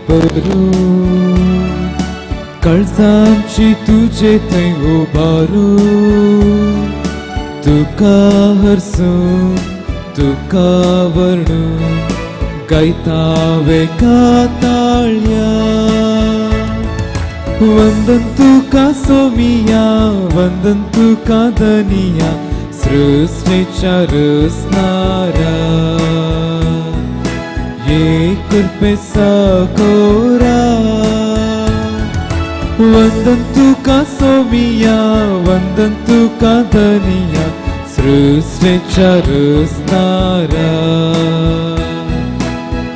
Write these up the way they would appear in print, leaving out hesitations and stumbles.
भरून काळजांची तुजे थंय उबारून तुका हरसून तुका वर्णून गायता वेका ताळ्या वंदन तुका सोमिया वंदन तुका धनिया सृष्टीच्या रचणारा ये कृपे सकोरा वंदन तुका सोमिया वंदन तुका धनिया सृष्टीच्या रचणारा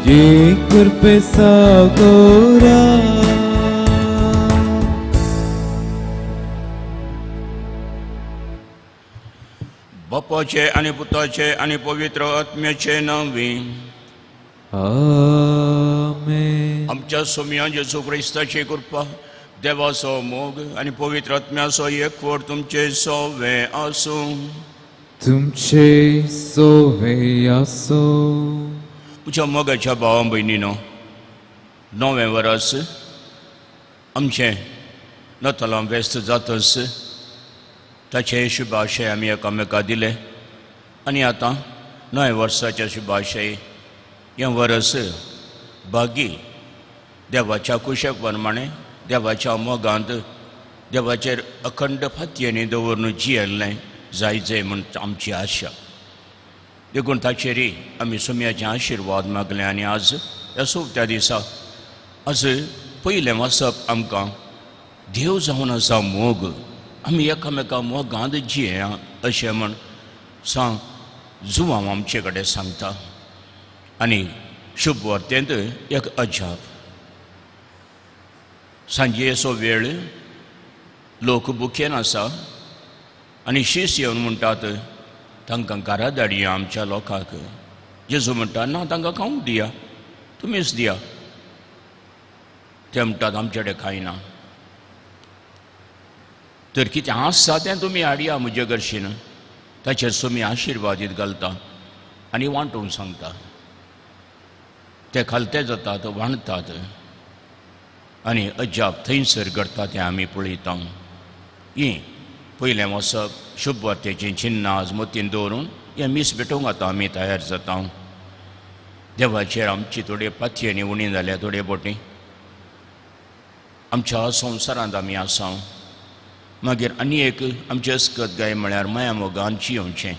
ये कृपे सकोरा. बापाचे आनी पुताचे आनी पवित्र आत्म्याचे नांवी आमेन. आमच्या सोम्या जेजू क्रिस्ताची कृपा, देवाचो मोग आनी पवित्र आत्म्याचो एकवट तुमचे सोवे आसूं. तुमचे सोवे आसूं. म्हज्या मोगाच्या भावा भयणीनो, नवें वरस आमचें नतलां व्यस्त जातच ताचे शुभाशय आमी एकामेका दिले आनी आतां नव्या वर्साचे शुभाशय हें वरस भागी देवाच्या कुशक प्रमाणे देवाच्या मोगांत देवाचेर अखंड फातयेनी दवरून जियेल्लें जाय जाय म्हूण आमची आशा. देखून ताचेरय आमी सुम्याचे आशिर्वाद मागले आनी आज ह्या सोंपत्या दिसा आज पयलें वाचप आमकां देव जावन आसा मोग, आमी एकामेका मोगांत जियेया अशें म्हूण सांग जुवांव आमचे कडेन सांगता. आनी शुभ वार्तेंत एक अजाप, सांजेचो वेळ, लोक बुकेन आसा आनी शीस येवन म्हणटात तांकां घरा धाडया आमच्या लोकांक. जेजू म्हणटा ना, तांकां खावंक दिया, तुमीच दिया. ते म्हणटात आमचे कडेन कांय ना, तर कितें आसा तें तुमी हाडया म्हजे घरशीन. ताचेर तुमी आशिर्वादीत घालता आनी वांटूंक सांगता. ते खालते जातात, वांटतात आनी अजाप थंयसर घडटा तें आमी पळयता. ही पयलें वचप शुभ वार्तेचीं चिन्नां आज मतीन दवरून हें मीस भेटोवंक आतां आमी तयार जाता. देवाचेर आमची थोडे पातयेनी उणी जाल्या, थोडे बोटी आमच्या संवसारांत आमी आसा. मागीर आनी एक आमचें अस्कत गाय म्हळ्यार माया मोगान जियोवचें.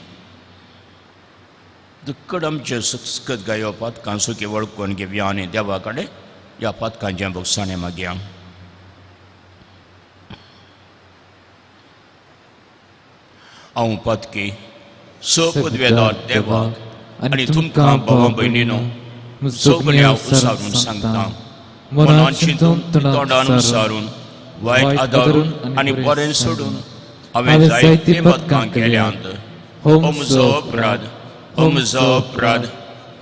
दुक्कड आमचें अस्कत गाय हो पातकां सुकी वळखून घेवया आनी देवा कडेन ह्या पातकांचें भोगसाणें मागया. हांव पातकी सपदवेदार देवाक आनी तुमकां भावा भयणीनो सगळ्या उसारून सांगता, मनान चिंतून तोंडान उसारून वायट आदारून आनी बरें सोडून हांवें जायतीं पदकां केल्यांत. हो म्हजो अपराध, हो म्हजो अपराध,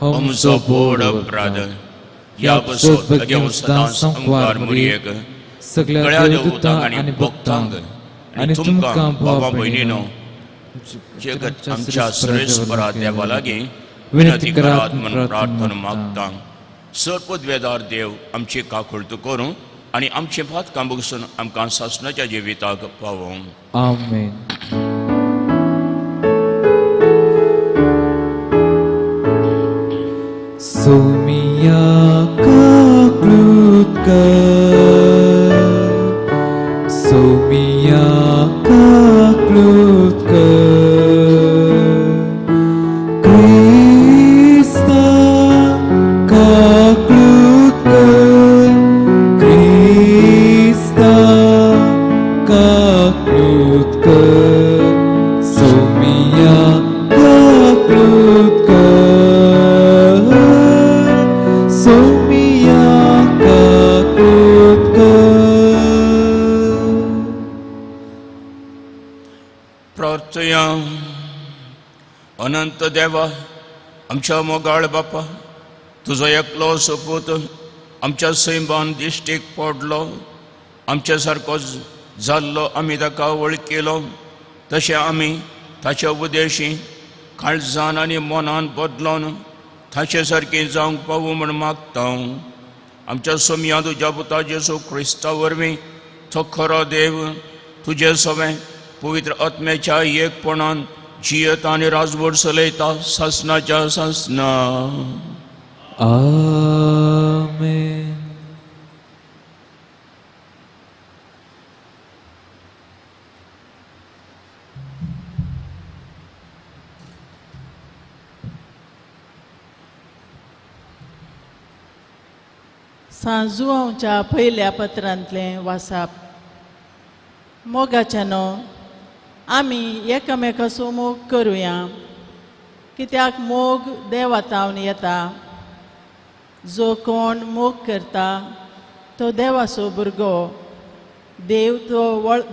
हो म्हजो व्हड अपराध. ह्या पासत घेवन सदांच अंकार मुरयेक सगळ्या देवतांक आनी भक्तांक आनी तुमकां भावा भयणीनो जगत आमच्या सर्वेस्परा देवा लागीं विनंती करात म्हूण प्रार्थना मागता. सर्पद्वेदार देव आमची काकुळट करूं आनी आमचें पातकां भोगसून आमकां सासणाच्या जिविताक पावोवं. आमेन. सोमिया काकळूत कर, सोमिया काकळूत कर, क्रिस्ता काकळूत कर, क्रिस्ता काकळूत कर, सोमिया काकळूत कर, सोमिया काकळूत कर. प्रार्थया. अनंत देवा, आमच्या मोगाळ बापा, तुजो एकलो सोपूत आमच्या सैमान दिश्टीक पडलो, आमच्या सारको जाल्लो आमी ताका वळखिलो, तशें आमी ताच्या उदेशी काळजान आनी मनान बदलोन ताचे सारकें जावंक पावूं म्हूण मागता. आमच्या सोमया तुज्या पुता जेजू क्रिस्ता वरवीं तो खरो देव तुजे सवें पवित्र आत्म्याच्या एकपणान जियत आनी राजवट चलयता सासनाच्या सासना. आमेन. सांजुआंवच्या पयल्या पत्रांतलें वासाप. मोगाच्यानो, आमी एकामेकाचो मोग करुया, कित्याक मोग देवा तावन येता. जो कोण मोग करता तो देवाचो भुरगो, देव तो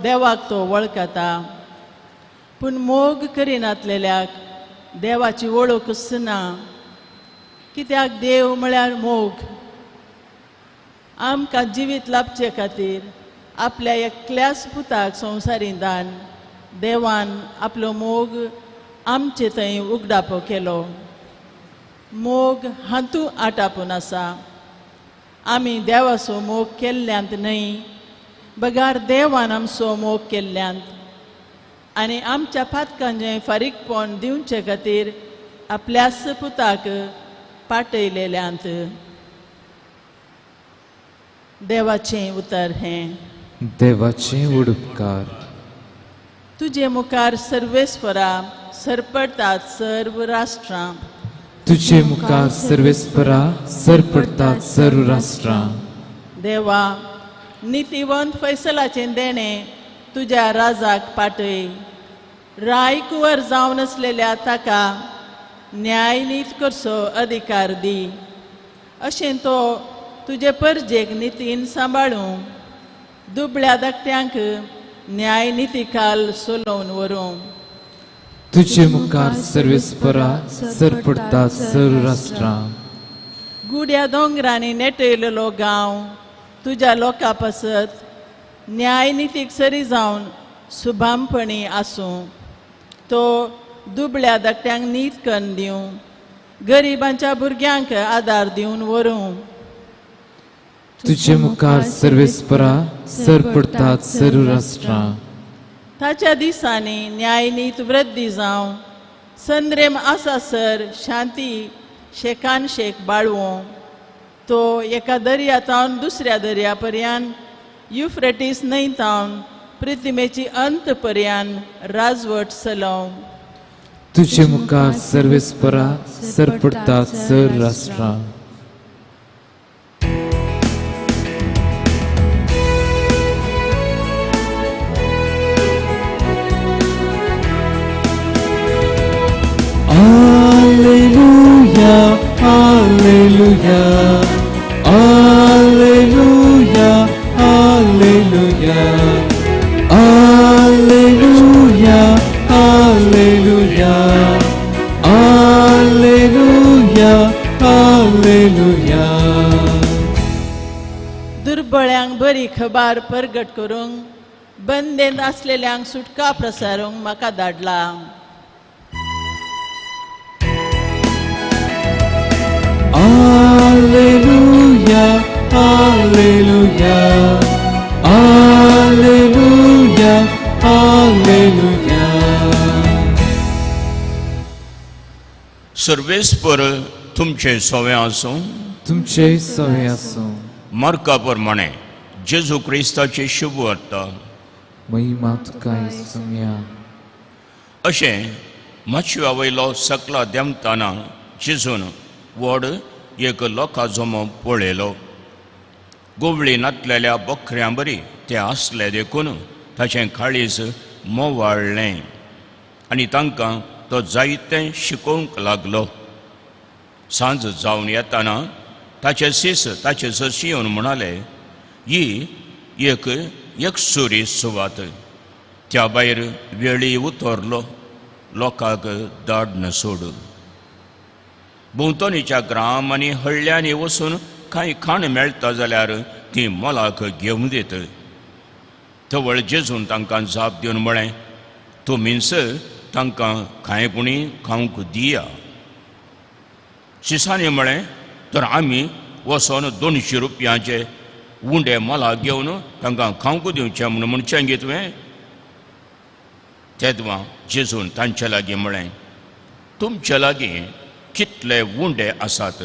देवाक तो वळखता. पूण मोग करिनातलेल्याक देवाची वळखूच ना, कित्याक देव म्हळ्यार मोग. आमकां जिवीत लाभचे खातीर आपल्या एकल्याच पुताक संवसारी दान देवान आपलो मोग आमचे थंय उगडापो केलो. मोग हातूं आटापून आसा. आमी देवाचो मोग केल्ल्यांत न्हय, बगार देवान आमचो मोग केल्ल्यांत आनी आमच्या पातकांचें फारीकपण दिवचे खातीर आपल्याच पुताक पाटयलेल्यांत. देवाचें उतर हें. देवाचें उपकार. तुजे मुखार सर्वेस्परा सरपडटात सर्व राष्ट्रां. तुजे मुखार सर्वेस्परा सरपडटात सर्व राष्ट्रां. देवा, नितीवंत फैसलाचें देणें तुज्या राजाक पाटय. राय कुंवर जावन आसलेल्या ताका न्याय नीत करचो अधिकार दी. अशें तो तुजे परजेक नितीन सांबाळूं, दुबळ्या धाकट्यांक न्याय नितीकाल सोलोवन व्हरूं. तुजे मुखार सर्वेस्परा सरपडटात सर्व राष्ट्रां. गुड्या दोंगरांनी नेटयलेलो गांव तुज्या लोकां पासत न्याय नितीक सरी जावन सुभामपणी आसूं. तो दुबळ्या धाकट्यांक नीत कन्न दिवं, गरिबांच्या भुरग्यांक आदार दिवन व्हरूं. तुजे मुखार सर्वेस्परा सरपडटात सर्व राष्ट्रां. ताच्या दिसांनी न्यायनीत वृद्धी जावं, संद्रेम आसा सर शांती शेकान शेक बाळवूं. तो एका दर्या तावन दुसऱ्या दर्या पर्यान, युफ्रेटीस न्हंय तावन प्रतिमेची अंत पर्यान राजवट चलोवं. तुजे मुखार सर्वेस्परा सरपडटात सर्व राष्ट्रां. Alleluia, Alleluia, Alleluia, Alleluia, Alleluia, Alleluia, Alleluia, Alleluia. दुर्बळ्यांक बरी खबर परगट करूंक, बंदेंत आसलेल्यांक सुटका प्रसारूंक म्हाका धाडला. Alleluia, Alleluia, Alleluia, Alleluia. सर्वेस्पर तुमचे सवे आसूं. तुमचे सवे आसूं. मार्का प्रमाणे जेजू क्रिस्ताची शुभ वार्ता. महिमा तुका येसुया. अशें माचव्या वयलो सकला देंवतना जेजून व्हड एक लोकां जमो पळयलो. गोवळी नातलेल्या बकऱ्यां बरी ते आसले देखून ताचें काळीज मोवाळ्ळें आनी तांकां तो जायतें शिकोवंक लागलो. सांज जावन येताना ताचे सीस ताचे सरशी येवन म्हणाले, ही एक एकसुरी सुवात, त्या भायर वेळी उतरलो, लोकांक दाड सोड. भोंवतणीच्या ग्राम आनी हळ्ळ्यांनी वचून कांय खाण मेळटा जाल्यार ती मोलाक घेवन दित. तवळ जेजून तांकां जाप दिवन म्हळें, तुमीच तांकां कांय पुणी खावंक दिया. शिसांनी म्हळें, तर आमी वचोन 200 रुपयांचे उंडे मला घेवन तांकां खावंक दिवचें म्हूण म्हणचें गे तुवें. तेदवां जेजून तांचे लागीं म्हळें, तुमचे लागीं कितले उंडे आसात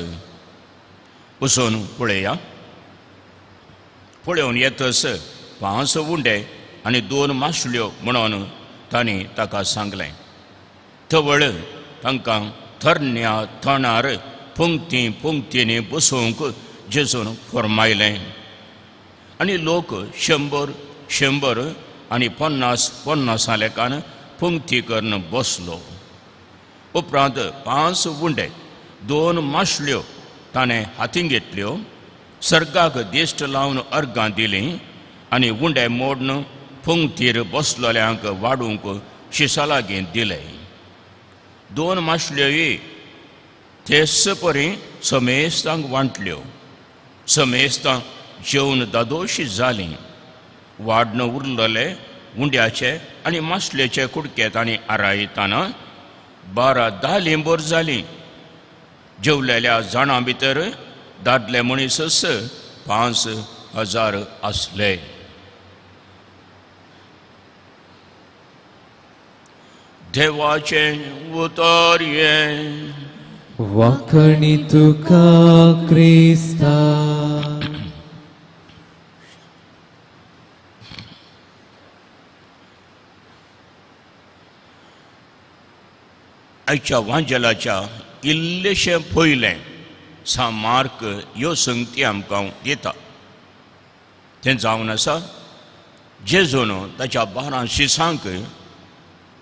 वचून पळया. पळोवन येतच 5 उंडे आनी 2 मासल्यो म्हणून तांणी ताका सांगलें. तवळ तांकां थरण्या तणार पंक्ती पंक्तींनी बसोवंक जेजून फर्मायलें. आनी लोक 100 100 आनी 50 50 लेखान पंक्ती करून बसलो. उपरांत 5 उंडे 2 मासल्यो ताणें हातीं घेतल्यो, सर्गाक दिश्ट लावन अर्गां दिलीं आनी उंडे मोडून पंक्तीर बसलेल्यांक वाडूंक शिसा लागीं दिले. 2 मासल्योय तेच परी समेस्तांक वांटल्यो. समेस्तां जेवन दादोशी जालीं. वाडन उरलेले उंड्याचे आनी मासलेचे कुडके तांणी आरायतना 12 दालिंबर जालीं. जेवलेल्या जाणां भितर दादले मनीसच 5000 आसले. देवाचें उतर हें. वाखणी तुका क्रिस्ता. आयच्या वांजेलाच्या इल्लेशें पयलें सा मार्क ह्यो संगती आमकां दिता. तें जावन आसा जेजून ताच्या 12 शिसांक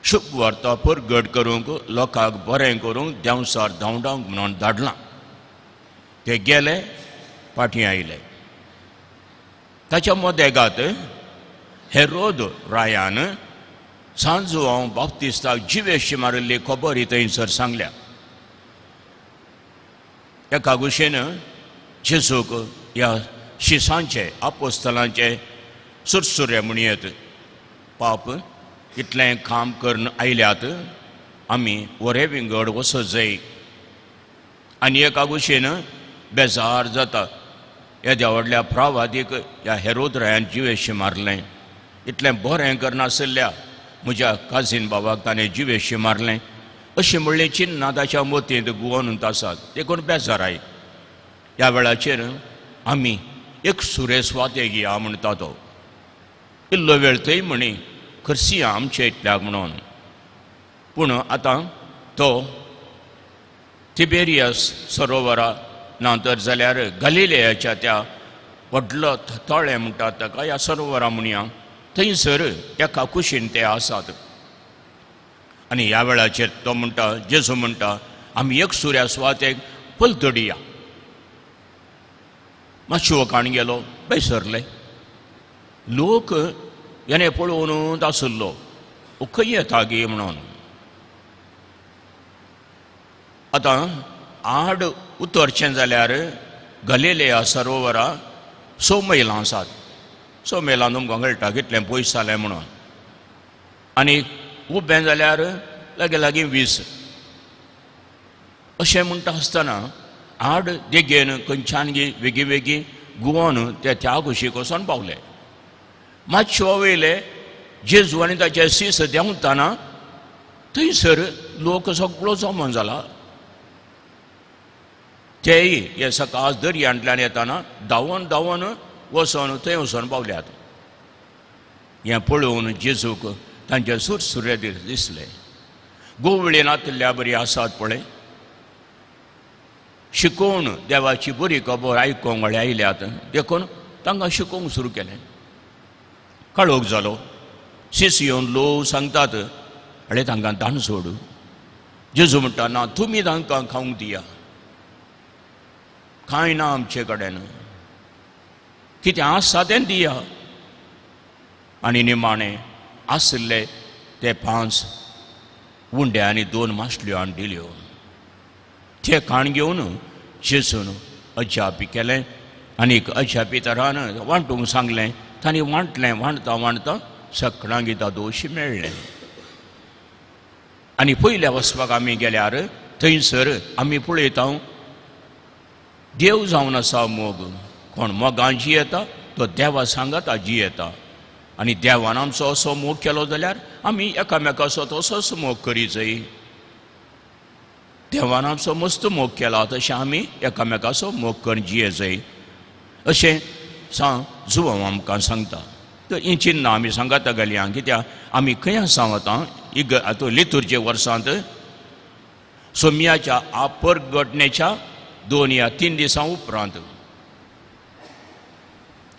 शुभवार्ता परगट करूंक, लोकांक बरें करूंक देंवसार धांवडावंक म्हणून धाडलां. ते गेले, फाटीं आयले. ताच्या मदेगात हेरोद रायान सांजुआंव बाप्तिस्ताक जिवेशी मारिल्ली खबर थंयसर सांगल्या. एका गुशेन जेजूक ह्या शिसांचे आपोस्तलांचे सुरसुरे म्हणयत, पाप इतलें काम करून आयल्यात, आमी वरे विंगड वचत जाय. आनी एका गुशेन बेजार जाता, येद्या व्हडल्या प्रावादीक ह्या हेरोद रायान जिवेशी मारलें, इतलें बरें करनासल्या म्हज्या काजीन बाबाक ताणें जिवेशी मारलें, अशें म्हणलें चिन्नां ताच्या मतींत गुवोन आसात, देखून बेजाराय. ह्या वेळाचेर आमी एक सुरे स्वाते घेया म्हणटा तो. इल्लो वेळ थंय म्हणी खर्सिया आमचे इतल्याक म्हणून. पूण आतां तो तिबेरियस सरोवरा ना तर जाल्यार गलिलेयाच्या त्या व्हडलो तळें म्हणटात ताका, ह्या सरोवरा म्हणया, थंयसर एका कुशीन ते आसात. आनी ह्या वेळाचेर तो म्हणटा, जेजू म्हणटा, आमी एक सुऱ्या सुवातेक पलतडिया. मातशे वखाण गेलो, बेसरले लोक हेणे पळोवन आसलो, खंय येता गे म्हणून. आतां आड उतरचें जाल्यार गलिलेया सरोवरा 6 मैलां आसात. 6 मैलां तुमकां कळटा कितलें पयस जालें म्हणून. आनी उबें जाल्यार लागीं लागीं 20. अशें म्हणटा आसतना आड देगेन खंयच्यान गी वेगीं वेगीं गुवोन ते त्या कुशीक वचोन पावले. मातशे वयले जेजू आनी ताचे शीस देंवतना थंयसर लोक सगळो जमो जाला. तेय हे सकाळ दर्यांतल्यान येतना धांवन धांवन वचोन थंय वचोन पावल्यात. हें पळोवन जेजूक तांचे सुरसुरे दिसले. गोवळे नातिल्ल्या बरी आसात पळय, शिकोवन देवाची बरी खबर आयकोंक आयल्यात, देखून तांकां शिकोवंक सुरू केलें. काळोख जालो. शिस येवन लोक सांगतात, अळे तांकां दान सोड. जेजू म्हणटा, ना तुमी तांकां खावंक दिया, कांय ना आमचे कडेन, कितें आसा तें दिया. आनी निमाणें आशिल्ले ते 5 उंडे आनी 2 मासल्यो हाडून दिल्यो. ते खाण घेवन जेजून अजापी केलें आनी अजापी तरान वांटूंक सांगलें. तांणी वांटलें, वांटता वांटता सगळ्यांक दोशी मेळ्ळें. आनी पयल्या वचपाक आमी गेल्यार थंयसर आमी पळयता देव जावन आसा मोग. कोण मोगान जियेता तो देवा सांगाता जियेता. आनी देवान आमचो असो मोग केलो जाल्यार आमी एकामेकाचो तसोच मोग करी जाय. देवान आमचो मस्त मोग केला तशें आमी एकामेकाचो मोग करून जिये जाय अशें सांग जुवांव आमकां सांगता. तर हीं चिन्नां आमी सांगाता घालया कित्याक आमी खंय आसा वता आतां लितुरचे वर्सांत सोम्याच्या आपरघटनेच्या 2 या 3 दिसां उपरांत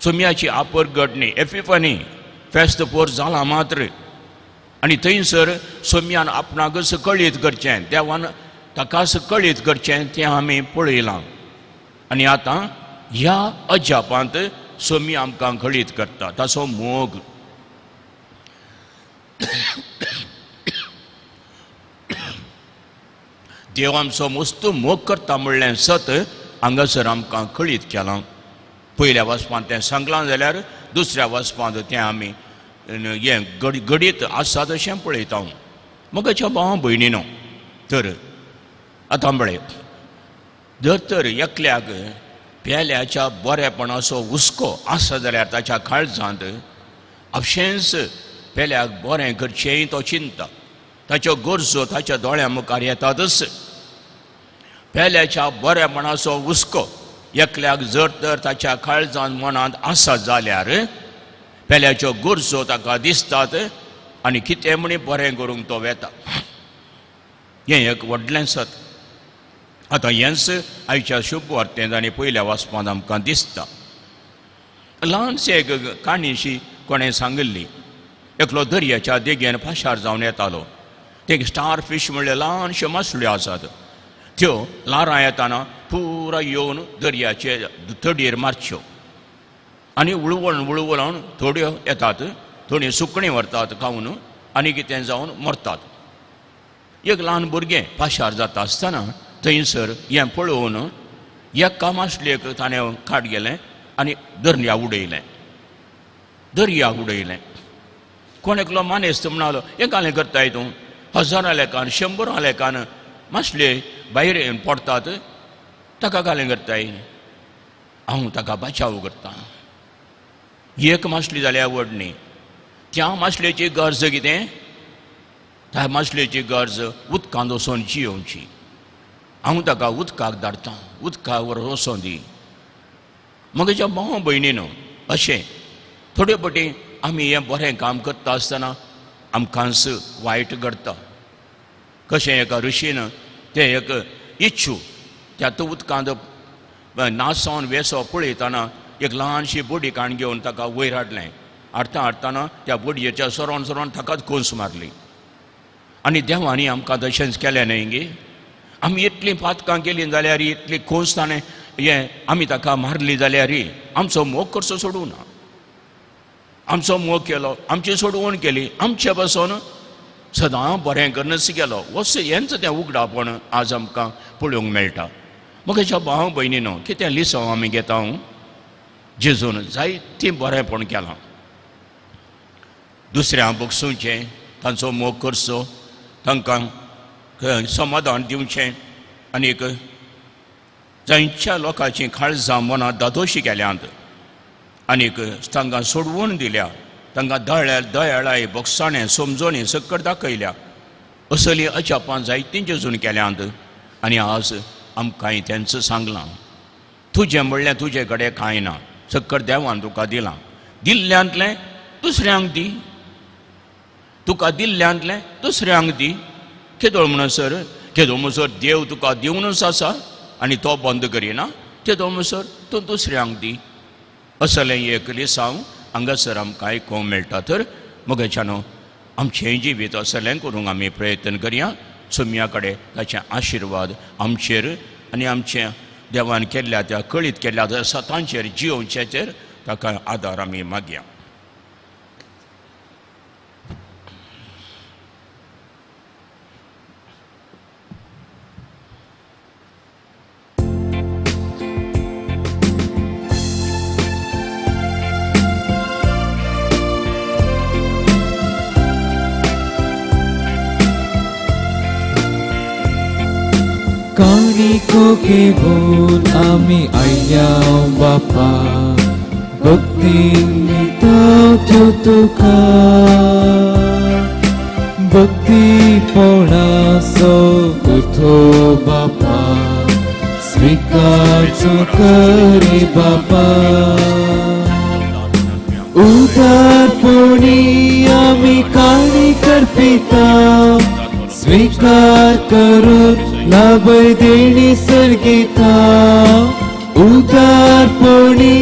सोम्याची आपरघटणी एपिफनी फेस्त पोर जाला मात्र. आनी थंयसर सोम्यान आपणाकच कळीत करचें, देवान ताकाच कळीत करचें तें आमी पळयलां. आनी आतां ह्या अजापांत सोमी आमकां कळीत करता ताचो मोग. देव आमचो मस्त मोग करता म्हणलें सत हांगासर आमकां कळीत केलां. पयल्या वाचपांत तें सांगलां जाल्यार दुसऱ्या वाचपांत तें आमी हें घडीत आसा तशें पळयता. मगाच्या भाव भयणीनो, तर आतां पळय जर तर एकल्याक पेल्याच्या बरेपणाचो हुस्को आसा जाल्यार ताच्या काळजांत आपशेंच पेल्याक बरें करचेंय तो चिंता, ताच्यो गरजो ताच्या दोळ्यां मुखार येतातच. पेल्याच्या बरेपणाचो हुस्को एकल्याक जर तर ताच्या काळजांत मनांत आसा जाल्यार पेल्याच्यो गरजो ताका दिसतात आनी कितें म्हणी बरें करूंक तो वेता. हें एक व्हडलें सत. आतां हेंच आयच्या शुभ वार्तेंत आनी पयल्या वाचपांत आमकां दिसता. ल्हानशी एक काणीशी कोणें सांगिल्ली. एकलो दर्याच्या देगेन पाशार जावन येतालो. ते स्टार फीश म्हणल्यार ल्हानश्यो मासळ्यो आसात, त्यो ल्हारां येताना पुरा येवन दर्याचे तडयेर मारच्यो आनी उळवळून उळवळून थोड्यो येतात, थोड्यो सुकणीं व्हरतात खावन आनी कितें जावन मरतात. एक ल्हान भुरगें पाशार जाता आसतना थंयसर हें पळोवन एका मासळेक ताणें काड गेलें आनी दर्या उडयलें, दर्या उडयलें. कोण एकलो मानेस्त म्हणालो, हें कालें करताय तूं, हजारां लेखान शंबरां लेखान मासले भायर पडटात, ताका कालें करताय, हांव ताका बचाव करतां. एक मासली जाल्यार व्हड न्ही, त्या मासलेची गरज कितें, त्या मासलेची गरज उदकांत वचोन जियोवची. हांव ताका उदकाक धाडटां, उदकाक वचोन दी. म्हज्या भाव भयणीनो, अशें थोडे पटी आमी हें बरें काम करता आसतना आमकांच वायट घडटा. कशें एका ऋषीन तें एक इच्छू त्या उदकांत नासावन वेसो पळयतना एक ल्हानशी बोडी काण घेवन ताका वयर हाडलें. हाडटा हाडटना त्या बोडयेच्या सरोन सरोन ताकाच कोंस मारली. आनी देवांनी आमकां तशेंच केलें न्हय गे. आमी इतलीं पातकां केलीं जाल्यार इतली खोस ताणें हें आमी ताका मारली जाल्यार आमचो मोग करचो सोडूं ना. आमचो मोग केलो, आमची सोडवण केली, आमचे पासून सदां बरें करनच गेलो. वस हेंच तें उगडापण आज आमकां पळोवंक मेळटा. म्हज्या भाव भयणीनो, कितें लिसांव आमी घेता जेजून जायतीं बरेंपण केलां. दुसऱ्यां बगसुचें, तांचो मोग करचो, तांकां समाधान दिवचें आनीक जांच्या लोकांची काळजां मनां दादोशी केल्यांत आनीक तांकां सोडवण दिल्या, तांकां दयाळाय बोगसाणें समजोणी सक्कर दाखयल्या. असली अजापां जायतीं जेजून केल्यांत. आनी आज आमकांय तेंच सांगलां, तुजें म्हणलें तुजे कडेन कांय ना, सक्कर देवान तुका दिलां, दिल्ल्यांतलें दुसऱ्यांक दी, तुका दिल्ल्यांतलें दुसऱ्यांक दी. केदोळ म्हणसर केदो म्हणसर देव तुका दिवनूच आसा आनी तो बंद करिना, तेदो म्हणसर तूं दुसऱ्यांक दी. असलें एक लिसांव हांगासर आमकां आयकूंक मेळटा. तर मगेच्यानो आमचें जिवीत असलें करूंक आमी प्रयत्न करया. सोम्या कडेन ताचे आशिर्वाद आमचेर आनी आमचें देवान केल्ल्या त्या कळीत केल्ल्या त्या सतांचेर जियोवच्याचेर ताका आदार आमी मागया. काणी काणिको घेवन आमी आयल्या बापा, भक्तीन दिता त्यो तुका, भक्तीपणाचो कुथो बापा, स्विकार तूं करी बापा. उदारपणी आमी काणी करपिता, स्विकार करून लाभय देणी सर्गिता. उदारपणी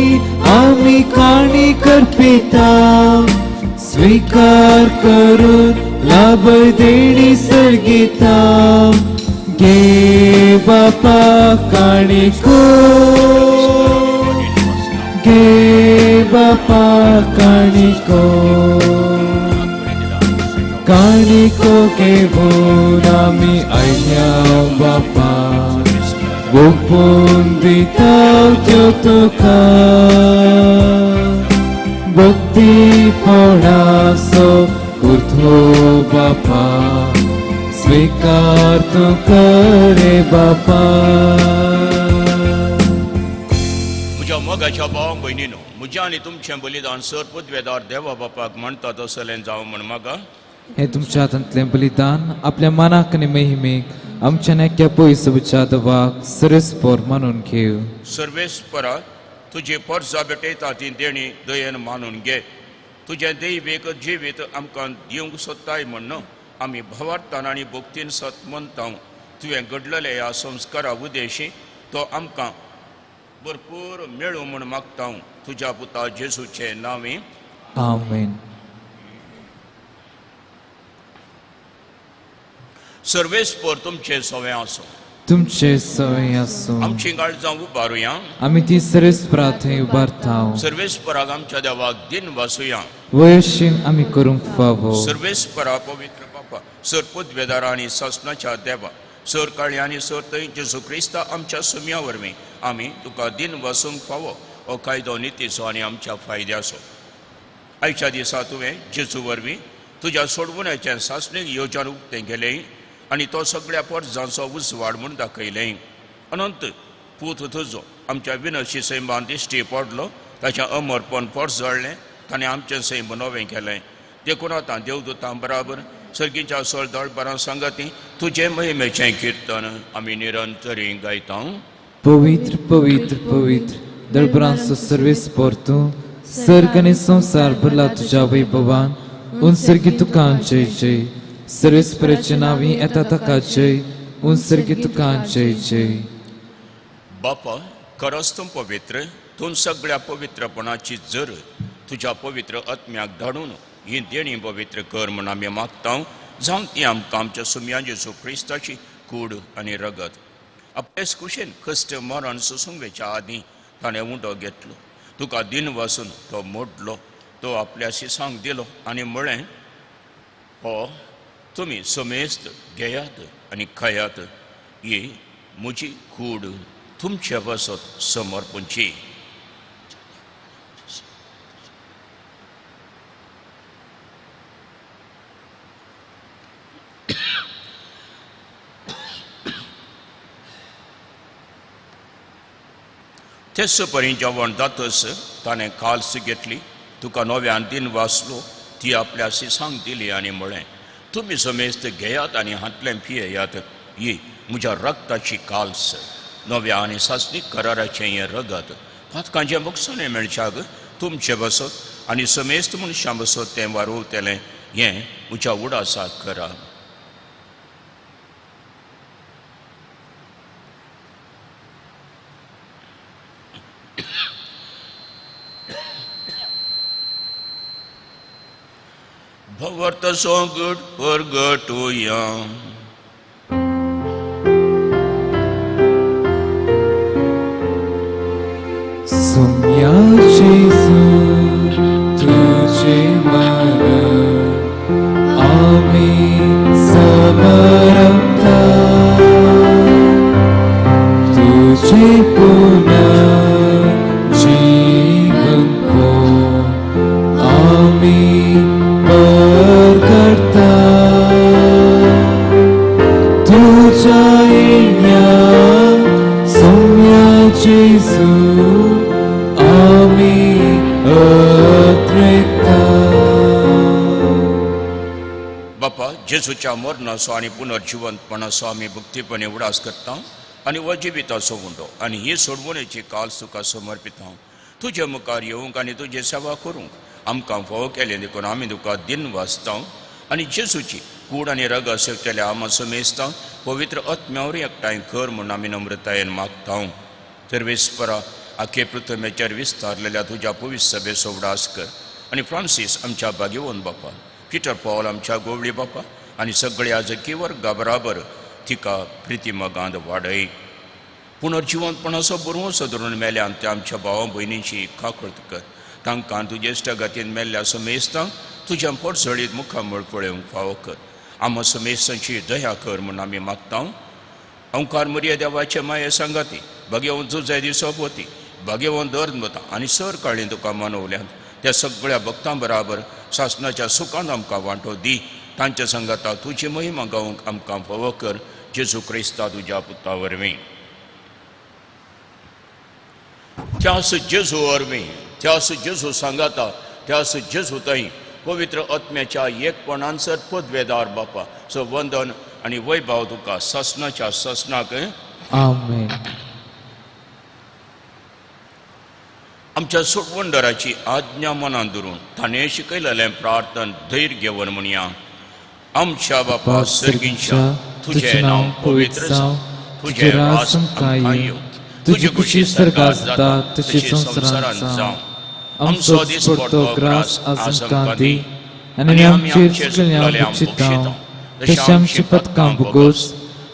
आमी काणी करपिता, स्विकार करून लाभय देणी सर्गिता. घे बापा काणिको, घे बापा काणिको, काणिको घेवन आमी आयल्या बापा, ओपून दिता त्यो तुका, भक्तीपणाचो कुर्थो बापा, स्विकार तूं करे बापा. म्हज्या मोगाच्या भाव भयणीनो, म्हज्या आनी तुमचें बलिदान सर पदवेदार देवा बापाक म्हणटा तसलें जावं म्हण म्हाका. हे तुमच्या हातांतलें बलिदान आपल्या मनाक आनी महिमेक आमच्या नेक्या पयसुच्या दवाक सरस्पोर मानून घेव. सर्वेस्परा तुजी परजा भेटयता ती देणी दयेन मानून घे. तुजें दैवीक जिवीत आमकां दिवंक सोदताय म्हण आमी भावार्थान आनी भक्तीन सत मनता. तुवें घडलेल्या ह्या संस्कारा उदेशी तो आमकां भरपूर मेळूं म्हूण मागता, तुज्या पुता जेजूचे नांवी. आमेन. सर्वेस्पर तुमचे सवे आसूं. तुमचे सवे आसूं. आमची काळजां उबारुया. आमी ती सर्वेस्परा थंय उबारता. सर्वेस्पराक आमच्या देवाक दिन वासुया. वयशीन आमी करूंक फावो. सर्वेस्परा पवित्र बापा, सर पदवेदारा आनी सासणाच्या देवा, सर काळी आनी सर थंय जेजू क्रिस्ता आमच्या सुम्या वरवीं आमी तुका दिन वासूंक फावो हो कायदो नितीचो आनी आमच्या फायद्याचो. आयच्या दिसा तुवें जेजू वरवीं तुज्या सोडवण्याचें सासणीक योजन उक्तें केलें आनी तो सगळ्या परजांचो उजवाड म्हूण दाखयलें. अनंत पूत तुजो आमच्या विनशी सैमान दिश्टी पडलो, ताचें अमरपण परजळ्ळें, ताणें आमचें सैम नवें केलें. देखून आतां देवदूतां बराबर सर्गीच्या सोळ दळबरां सांगाती तुजें महिमेचें किर्तन आमी निरंतरी गायता. पवित्र पवित्र पवित्र दळबरांचो सर्वेस्पर तूं, सर्ग आनी संवसार भरला तुज्या वैभवान. उनसर्गी तुका जय जय. सर्वेस्पराचे नांवी येता ताका जय. उनसर्गी तुका जय जय. बापा, खरोच तूं पवित्र, तूं सगळ्या पवित्रपणाची जर तुज्या पवित्र आत्म्याक धाडून ही देणी पवित्र कर म्हूण आमी मागता. जावं ती आमकां आमच्या सुम्या जेजू क्रिस्ताची कूड आनी रगत. आपलेच कुशेन कश्ट मरण सोसूंक वेच्या आदीं ताणें उंडो घेतलो, तुका दिन वासून तो मोडलो, तो आपल्या शिसांक दिलो आनी म्हळें, हो तुमी समेस्त घेयात आनी खायात, ही म्हजी कूड तुमचे वसत समर्पणची. तेच परी जेवण जातच ताणें काल्स घेतली, तुका नव्यान दिन वाचलो, ती आपल्या शिसांक दिली आनी म्हळें, तुमी समेस्त घेयात आनी हांतलें पियेयात, ही म्हज्या रक्ताची काल्स, नव्या आनी सासणीक कराराचें हें रगत, पातकांचें बक्षाणें मेळच्याक तुमचें बसत आनी समेस्त मनशां बसत तें वारोवतलें, हें म्हज्या उडासाक करा. भगवत सोगट परगटुया. सुम्या जेजू तुझे मरण आमी समरपता, तुझे पुनर्जीवन कोण आमी परगटता, तुझ्या येण्या जेजूच्या मरणाचो आनी पुनर्जिवंतपणाचो आमी भक्तीपणे उडास करता आनी हो जिविताचो उंडो आनी ही सोडवणेची काल तुका समर्पिता. तुजे मुखार येवंक आनी तुजी सेवा करूंक आमकां फावो केलें देखून आमी तुका दिन वाचता आनी जेजूची कूड आनी रगत सेवतल्या आमा समेस्ता पवित्र आत्म्यावर एकठांय कर म्हूण आमी नम्रतायेन मागता. सर्वेस्परा आखे पृथ्वेचेर विस्तारलेल्या तुज्या पवित्र सभेचो उडास कर आनी फ्रांसीस आमच्या भाग्यवंत बापा, पिटर पॉल आमच्या गोवळी बापा आनी सगळ्या आजकी वर्गा बराबर तिका प्रितीमगांत वाडय. पुनर्जिवंतपणाचो बरोवचो धरून मेल्यान त्या आमच्या भावा भयणींची काकळत कर. तांकां तुजे इश्टागतीन मेल्ल्या समेस्तांक तुज्या पोटसळीत मुखामळ पळोवंक फावो कर. आमा समेस्तांची दया कर म्हूण आमी मागता. अंकार मरिया देवाचे माये सांगाती भाग्यवंत जुजाय दिसोपती भाग्यवंत धर्म आनी सर काळी तुका मानवल्यात त्या सगळ्या भक्तां बराबर सासणाच्या सुखान आमकां वांटो दी. तांच्या सांगाता तुजी महिमा गावंक आमकां फावो कर. जेजू क्रिस्ता तुज्या पुता वरवीं. त्यास जेजू वरवीं, त्यास जेजू सांगाता, त्यास जेजू थंय पवित्र आत्म्याच्या एकपणान सर पदवेदार बापा सो वंदन आनी वैभव तुका सासणाच्या सासणाक. आमेन. आमच्या सोडवणदाराची आज्ञा मनान धरून ताणें शिकयलेलें प्रार्थन धैर्य घेवन म्हणया. आमच्या बापा सर्गींच्या, तुजें नांव पवित्र जावं, तुजें राज आमकां येवं, तुजी खुशी स्वर्गांत जाता तशी संवसारांत जावं. आमचो दिसपडतो ग्रास आज आमकां दी आनी आमचेर चुकलें भोगशिता तशें आमची पथकां भोगोस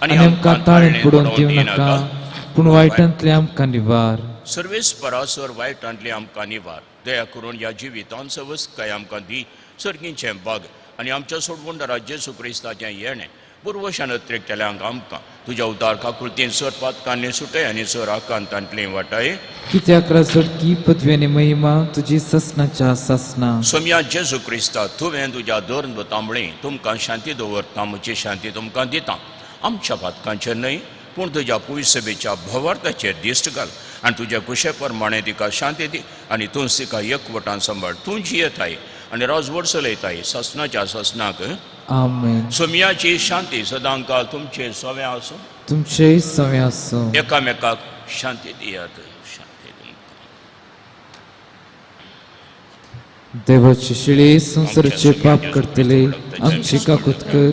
आनी आमकां ताळेन पडोवन दिवं नाका, पूण वायटांतलें आमकां निवार. सर्वेस्परासर वायटांतलें आमकां निवार. दया करून ह्या जिवितांत सवस्काय आमकां दी. सर्गींचें बाग आनी आमच्या सोडवणदारा जेजू क्रिस्ताचें येणें पुर्वशान अत्रेकतल्यांक आमकां तुज्या उदार काकुळतीन सर पातकांनी सुटय आनी सर आकांतांतलें वाटाय. कित्याक राजवटकी पदवी आनी महिमा तुजी सासणाच्या सासणा. सोम्या जेजू क्रिस्ता, तुवें तुज्या धर्म तांबळी तुमकां शांती दवरता, म्हजी शांती तुमकां दिता. आमच्या पातकांचेर न्हय पूण तुज्या पुयसभेच्या भवार्थाचेर दिश्ट घाल आनी तुज्या कुशे प्रमाणे तिका शांती दी आनी तूंच तिका एकवटान सांबाळ. तूं जियेताय आनी राजवट चलयताय सासणाच्या सासणाक. आमेन. सोम्याची शांती सदांकाळ तुमचे सवे आसूं, तुमचेय सवे आसूं. एकामेकाक शांती दियात. शांती तुमकां. देवाची शिळे संवसाराचे पाप करतले आमची काकूत कर.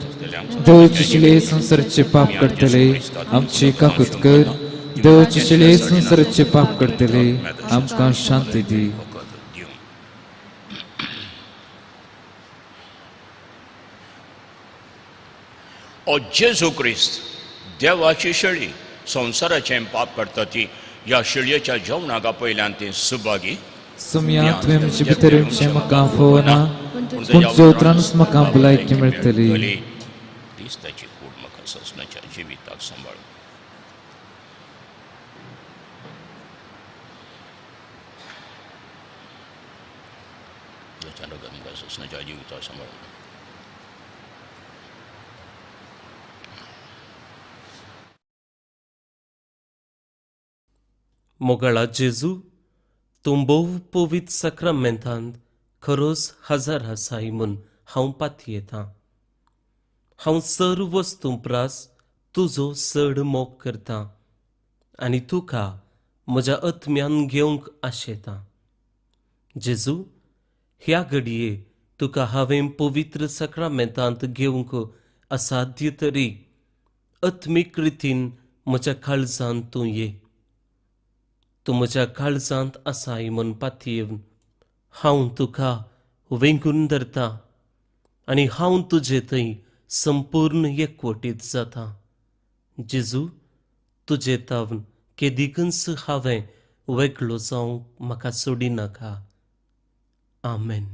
देवाची शिळे संवसाराचे पाप करतले आमची काकूत कर. देवाची शिळे संवसाराचे पाप करतले आमकां शांती दी. ओ जेजू क्रिस्त, देवाची शेळी संवसाराचें पाप करता ती ह्या शेळयेच्या जेवणाक आपयल्यान ती सुभागी. सोम्या, तुवें म्हजे भितर येवचें म्हाका फावना, पूण तुज्या उतरानूच म्हाका भलायकी मेळटली. तीच ताची कूड म्हाका सासणाच्या जिविताक सांबाळ. म्हाका सासणाच्या जिविताक सांबाळ. मोगाळा जेजू, तूं भोव पवित्र साक्रामेंतांत खरोच हजार आसाय म्हूण हांव पातयेतां. हांव सर्व वस्तूं प्रास तुजो चड मोग करतां आनी तुका म्हज्या आत्म्यान घेवंक आशेतां. जेजू, ह्या घडये तुका हांवें पवित्र साक्रामेंतांत घेवंक असाध्य तरी आत्मीक रितीन म्हज्या काळजांत तूं ये. तूं म्हज्या काळजांत आसाय म्हूण पातयेवन हांव तुका वेंगून धरता आनी हांव तुजे थंय संपूर्ण एकवटीत जाता. जेजू, तुजे तावन केदिकूच हांवें वेगळो जावंक म्हाका सोडिनाका. आमेन.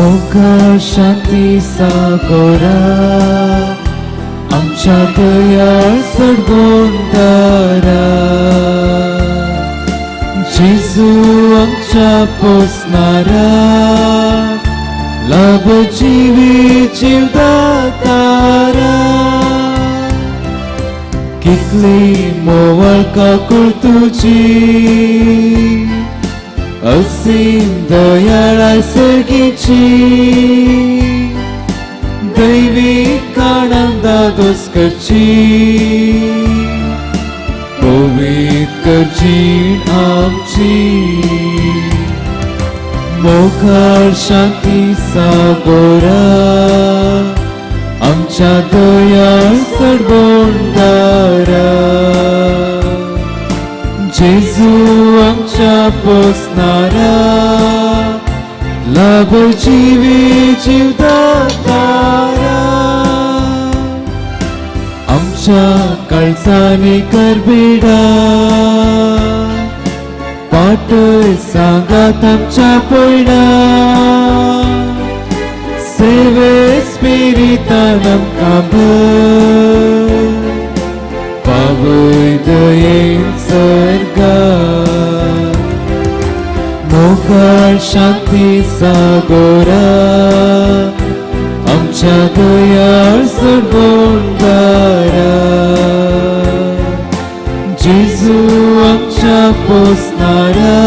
मोगाळ शांती सागोरा आमच्या दयाळ सडगोंदारा जेजू आमच्या पोसणारा लाभ जिवी जीवदातारा कितली मोवळ काकूळ तुजी असीम दयाळाय सर्गीची दैवी काणांदा दोस करची पवित्र जीण आमची मोगाळ शांती सागोरा आमच्या दयाळ सडगोंदारा जेजू आमच्या पोसणारा लाभ जिवी जीवदातारा आमच्या काळजांनी करबिडा पाटय सांगात आमच्या पयणा सेवे स्पिरितान आमकां भर पावय दयेन सर्गा मोगाळ शांती सागोरा आमच्या दयाळ सडगोंदारा जेजू आमच्या पोसणारा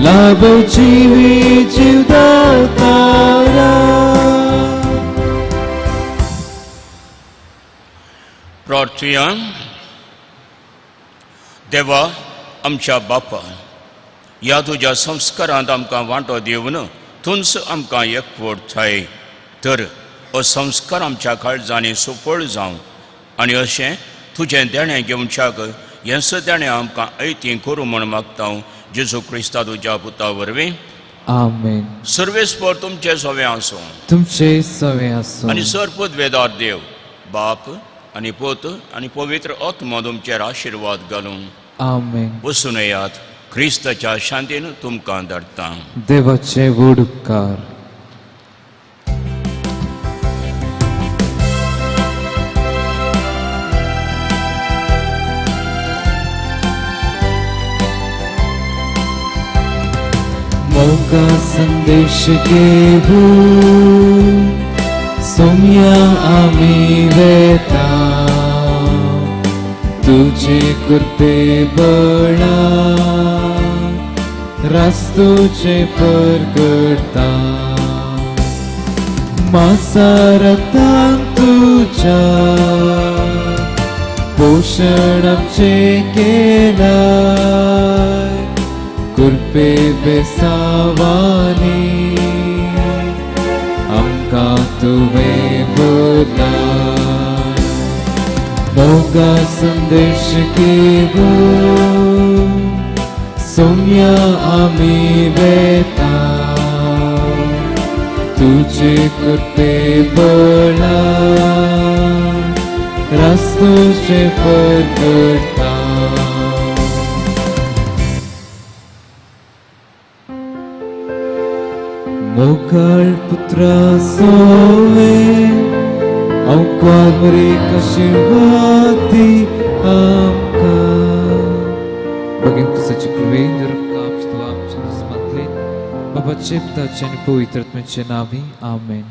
लाभ जिवी जीवदातारा. प्रार्थुया. देवा आमच्या बापा ह्या तुज्या संस्कारांत आमकां वांटो दिवन तूंच आमकां एकवट थाय तर हो संस्कार आमच्या काळजांनी सुफळ जावं आनी अशें तुजें देणें घेवच्याक हेंच देणें आमकां ऐती करूं म्हूण मागता हांव जेजू क्रिस्ता तुज्या पुता वरवीं. आमेन. सर्वेस्पर तुमचें सवें आसूं तुमचे सवें आसूं आनी सर पदवेदार देव बाप आनी पूत आनी पवित्र आत्मो तुमचेर आशिर्वाद घालूं. आमेन. वचून येयात क्रिस्ताच्या शांतीन तुमकां धाडटा. देवाचे व्हड उपकार. मोगा संदेश घेऊ सोम्या आमी वेता तुझे कृपे बळा रास्तुचे परगडता मासारतान तुझ्या पोषण आमचे केला कृपे बेसावानी आमकां तुवें बोलाय. मोगा संदेश घेऊ सोम्या आमी वेता तुझे कृपे बळा रास्तुचे परगडता. मोगाळ पुत्रा सोवे आंकवार आशिर्वादी आमकां. बगेन तुझ्याची कृपेन आमच्या दुस्मांतले बाबाचे पिताचे आनी पवित्र आत्म्याचे नांवी आमेन.